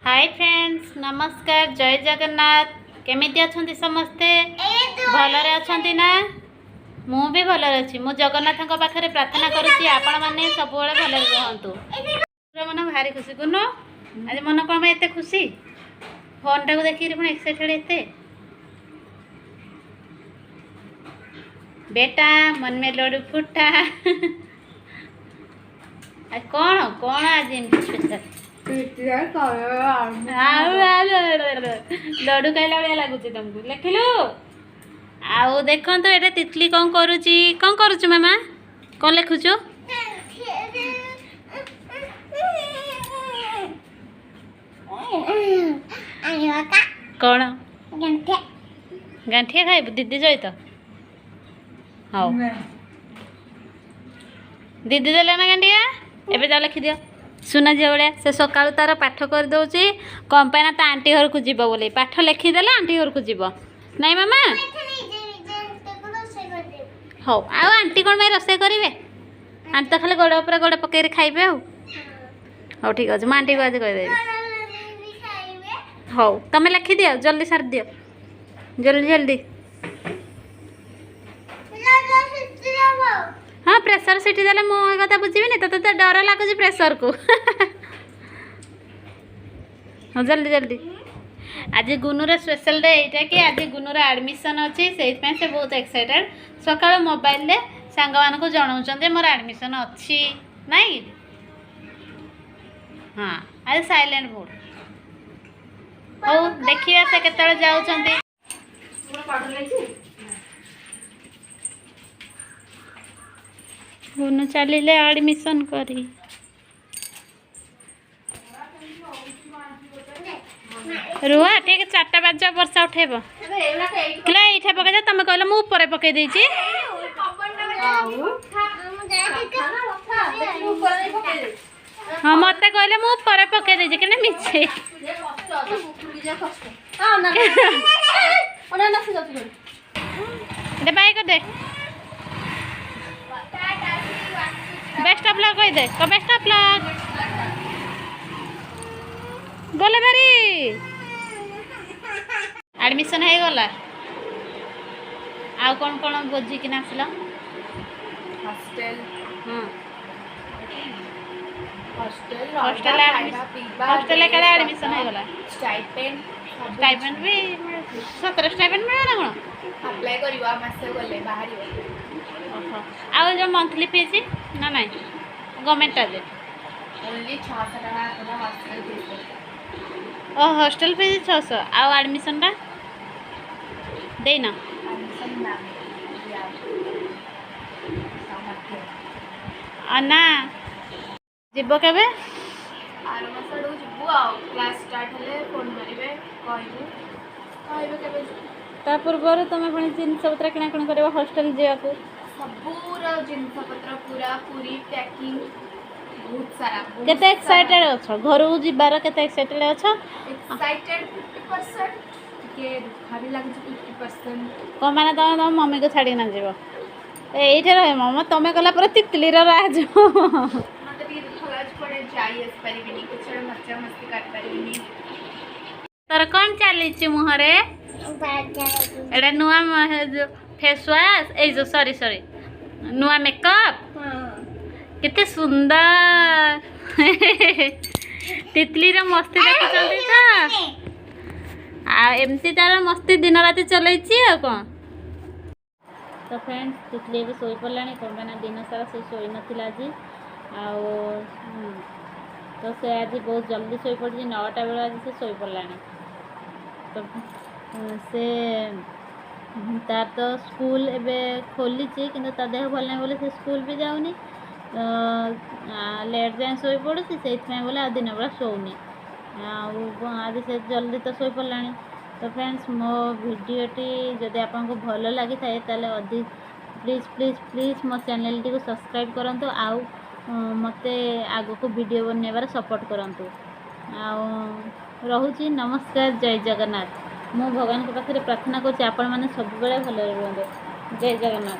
High friends, ନମସ୍କାର, ଜୟ ଜଗନ୍ନାଥ। କେମିତି ଅଛନ୍ତି ସମସ୍ତେ? ଭଲରେ ଅଛନ୍ତି ନା? ମୁଁ ବି ଭଲରେ ଅଛି। ମୁଁ ଜଗନ୍ନାଥଙ୍କ ପାଖରେ ପ୍ରାର୍ଥନା କରୁଛି, ଆପଣମାନେ ସବୁବେଳେ ଭଲରେ ରୁହନ୍ତୁ। ମନ ଭାରି ଖୁସି। ଗୁନୁ, ଆଜି ମନ କ'ଣ ପାଇଁ ଏତେ ଖୁସି? ଫୋନ୍ଟାକୁ ଦେଖିକିରି ପୁଣି ଏକ୍ସାଇଟେଡ଼ ଏତେ? ବେଟା, ମନ ମେ ଲଡୁ ଫୁଟା। କ'ଣ କ'ଣ ଆଜି ଏମିତି ସ୍ପେଶାଲ? ଲଡୁ ଖାଇଲା ଭଳିଆ ଲାଗୁଛି ତମକୁ। ଲେଖିଲୁ? ଆଉ ଦେଖନ୍ତୁ, ଏଇଟା ତିତଲି କ'ଣ କରୁଛି। କ'ଣ କରୁଛୁ ମାମା? କ'ଣ ଲେଖୁଛୁ? କ'ଣ ଗାଣ୍ଠିଆ ଖାଇବୁ ଦିଦି ସହିତ? ହଉ, ଦିଦି ଦେଲେ ନା ଗାଣ୍ଠିଆ? ଏବେ ଯାଅ, ଲେଖିଦିଅ। ସୁନା ଝିଅ ଭଳିଆ ସେ ସକାଳୁ ତାର ପାଠ କରିଦେଉଛି। କ'ଣ ପାଇଁ ନା ତା ଆଣ୍ଟି ଘରକୁ ଯିବ ବୋଲି। ପାଠ ଲେଖିଦେଲେ ଆଣ୍ଟି ଘରକୁ ଯିବ। ନାଇଁ ମାମା? ହଉ, ଆଉ ଆଣ୍ଟି କ'ଣ ପାଇଁ ରୋଷେଇ କରିବେ? ଆଣ୍ଟି ତ ଖାଲି ଗୋଡ଼ ଉପରେ ଗୋଡ଼ ପକେଇକି ଖାଇବେ। ଆଉ ହଉ, ଠିକ୍ ଅଛି, ମୁଁ ଆଣ୍ଟିକୁ ଆଜି କହିଦେବି। ହଉ, ତମେ ଲେଖିଦିଅ, ଜଲ୍ଦି ସାରିଦିଅ, ଜଲ୍ଦି ଜଲ୍ଦି। ହଁ, ପ୍ରେସର ସିଟି ଦେଲେ ମୁଁ ଏ କଥା ବୁଝିବିନି? ତୋତେ ତ ଡର ଲାଗୁଛି ପ୍ରେସରକୁ। ହଁ, ଜଲ୍ଦି ଜଲ୍ଦି। ଆଜି ଗୁନୁର ସ୍ପେଶାଲ ଡେ ଏଇଟା କି ଆଜି ଗୁନୁର ଆଡ଼ମିସନ୍ ଅଛି। ସେଇଥିପାଇଁ ସେ ବହୁତ ଏକ୍ସାଇଟେଡ଼। ସକାଳୁ ମୋବାଇଲରେ ସାଙ୍ଗମାନଙ୍କୁ ଜଣାଉଛନ୍ତି, ମୋର ଆଡ଼ମିସନ୍ ଅଛି। ନାଇଁ କି? ହଁ, ଆଜି ସାଇଲେଣ୍ଟ ମୋଡ଼। ହଉ, ଦେଖିବା ସେ କେତେବେଳେ ଯାଉଛନ୍ତି। ଗୁନୁ ଚାଲିଲେ ଆଡ଼ମିସନ୍ କରି। ରୁହ ଠିକ, 4ଟା ବାଜିବ, ବର୍ଷା ଉଠେଇବ। କିଲୋ, ଏଇଠା ପକେଇଦେ। ତମେ କହିଲ ମୁଁ ଉପରେ ପକେଇ ଦେଇଛି। ହଁ, ମତେ କହିଲେ ମୁଁ ଉପରେ ପକେଇ ଦେଇଛି। କେନେ ମିଛେ। ବାଇ କରିଦେ, ବେଷ୍ଟ ଅଫ୍ ଲକ୍ କହିଦେ। Best of luck. ଗଲେ ଭାରି। ଆଡ଼ମିସନ୍ ହେଇଗଲା। ଆଉ କ'ଣ କ'ଣ ବୁଝିକିନା ଆସିଲ? ହଷ୍ଟେଲ। ହଁ। ହଷ୍ଟେଲ। ହଷ୍ଟେଲ, ହଷ୍ଟେଲ କାଳେ ଆଡ଼ମିସନ୍ ହେଇଗଲା। ଷ୍ଟାଇପେଣ୍ଡ। ଷ୍ଟାଇପେଣ୍ଡ ବି ସତରେ ଷ୍ଟାଇପେଣ୍ଡ ମିଳିବ ନା କ'ଣ? ଆପ୍ଲାଏ କରିବ, ଆଉ ମାସେ ଗଲେ ବାହାରିବ। ଓହୋ, ଆଉ ଯେଉଁ ମନ୍ଥଲି ଫିଜ୍ ନା ନାଇଁ ଗଭର୍ଣ୍ଣମେଣ୍ଟଟା ଯେ? ଓନ୍ଲି 600 ଟଙ୍କା ହଷ୍ଟେଲ ଫିସ୍। ଓ, ହଷ୍ଟେଲ ଫିଜ୍ 600। ଆଉ ଆଡ଼ମିସନ୍ଟା ଦେଇନ? ଆଡ଼ମିସନ୍ ନା। ନା, ଯିବ କେବେ? ଆର ମାସ ଆଡ଼କୁ ଯିବୁ। ଆଉ କ୍ଲାସ୍ ଷ୍ଟାର୍ଟ ହେଲେ ଫୋନ୍ କରିବେ, କହିବୁ, କହିବେ କେବେ ଯିବୁ। ତା ପୂର୍ବରୁ ତୁମେ ପୁଣି ଜିନିଷ ପତ୍ର କିଣାକିଣି କରିବ ହଷ୍ଟେଲ ଯିବାକୁ। ସବୁର ଜିନିଷ ପତ୍ର ପୁରା ପୁରି ପ୍ୟାକିଂ, ବହୁତ ସାରା। କେତେ ଏକ୍ସାଇଟେଡ୍ ଅଛ ଘରକୁ ଯିବାର? କେତେ ଏକ୍ସାଇଟେଡ୍ ଅଛ? ଏକ୍ସାଇଟେଡ୍ 50%, ଟିକେ ଦୁଃଖ ବି ଲାଗୁଛି 50%। କ'ଣ ମାନେ, ତମେ ତମ ମମିକୁ ଛାଡ଼ିକିନା ଯିବ? ଏଇଠି ରହିବ ମମ। ତମେ ଗଲା ପରେ ତିତଲିର ରାଜ। ମତେ ଟିକେ ଦୁଃଖ ଲାଗୁଛି, କୁଆଡ଼େ ଯାଇ ଆସିପାରିବିନି, କିଛି ଗୋଟେ ମଜା ମସ୍ତି କରିପାରିବିନି। ତୋର କ'ଣ ଚାଲିଛି ମୁହଁରେ? ଏଇଟା ନୂଆ ଫେସ୍ ୱାଶ୍, ଏଇ ଯୋଉ, ସରି ସରି, ନୂଆ ମେକଅପ୍। କେତେ ସୁନ୍ଦର ତିତଲିର ମସ୍ତି ଦେଖୁଛନ୍ତି ତ? ଆଉ ଏମିତି ତାର ମସ୍ତି ଦିନ ରାତି ଚଲେଇଛି। ଆଉ କ'ଣ ତ ଫ୍ରେଣ୍ଡସ୍, ତିତଲି ଏବେ ଶୋଇପଡ଼ିଲାଣି। କ'ଣ ପାଇଁ ନା ଦିନ ସାରା ସେ ଶୋଇନଥିଲା ଆଜି। ଆଉ ତ ସେ ଆଜି ବହୁତ ଜଲ୍ଦି ଶୋଇପଡ଼ିଛି। 9ଟା ବେଳୁ ଆଜି ସେ ଶୋଇପଡ଼ିଲାଣି। ତ ସେ ତାର ତ ସ୍କୁଲ ଏବେ ଖୋଲିଛି, କିନ୍ତୁ ତା ଦେହ ଭଲ ନାହିଁ ବୋଲି ସେ ସ୍କୁଲ ବି ଯାଉନି। ତ ଲେଟ୍ ଯାଏଁ ଶୋଇପଡ଼ୁଛି, ସେଇଥିପାଇଁ ବୋଲି ଆଉ ଦିନ ବେଳା ଶୋଉନି। ଆଉ ଆଜି ସେ ଜଲ୍ଦି ତ ଶୋଇପଡ଼ିଲାଣି। ତ ଫ୍ରେଣ୍ଡସ୍, ମୋ ଭିଡ଼ିଓଟି ଯଦି ଆପଣଙ୍କୁ ଭଲ ଲାଗିଥାଏ, ତାହେଲେ ଅଧିକ ପ୍ଲିଜ୍ ପ୍ଲିଜ୍ ପ୍ଲିଜ୍ ମୋ ଚ୍ୟାନେଲଟିକୁ ସବସ୍କ୍ରାଇବ୍ କରନ୍ତୁ ଆଉ ମୋତେ ଆଗକୁ ଭିଡ଼ିଓ ବନେଇବାରେ ସପୋର୍ଟ କରନ୍ତୁ। ଆଉ ରହୁଛି, ନମସ୍କାର, ଜୟ ଜଗନ୍ନାଥ। ମୁଁ ଭଗବାନଙ୍କ ପାଖରେ ପ୍ରାର୍ଥନା କରୁଛି, ଆପଣମାନେ ସବୁବେଳେ ଭଲରେ ରୁହନ୍ତୁ। ଜୟ ଜଗନ୍ନାଥ।